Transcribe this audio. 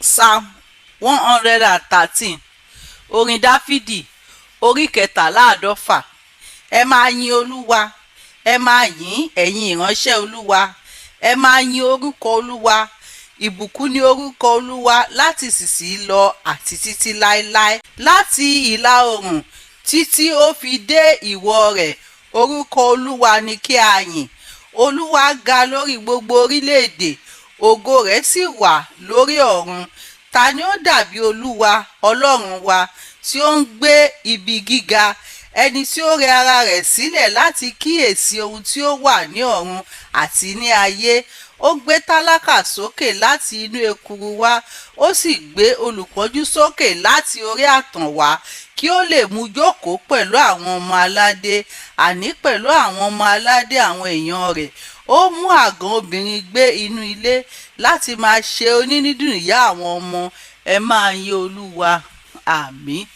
Psalm 113. Orin Dáfídì orí kẹtàláàdọ́fà. Ẹ máa yin Olúwa, ẹ máa yìn ẹ̀yin ìránṣẹ́ Olúwa, ẹ máa yin orúkọ Olúwa. Ìbùkún ni orúkọ Olúwa láti ìsinsìnyí lọ àti títí láéláé. Láti ìlà oòrùn títí ó fi dé ìwọ̀ rẹ̀, orúkọ Olúwa ni kí a yìn. Olúwa ga lórí gbogbo orílẹ̀-èdè, ògo rẹ̀ sì wà lórí ọ̀run. Ta ni ó dàbí Olúwa Ọlọ́run wa tí ó ń gbé ibi gíga, ẹni tí ó rẹ ara rẹ̀ sílẹ̀ láti kíyèsí ohun tí ó wà ní ọ̀run àti ní ayé? Ó gbé tálákà sókè láti inú ekuru wá, ó sì gbé olùpọ́njú sókè láti orí ààtàn wá, kí ó lè mú jókòó pẹ̀lú àwọn ọmọ aládé, àní pẹ̀lú àwọn ọmọ aládé àwọn èèyàn rẹ̀. Ó mú àgàn obìnrin gbé inú ilé láti máa ṣe onídídùn ìyá àwọn ọmọ. Ẹ máa yin Olúwa. Àmín.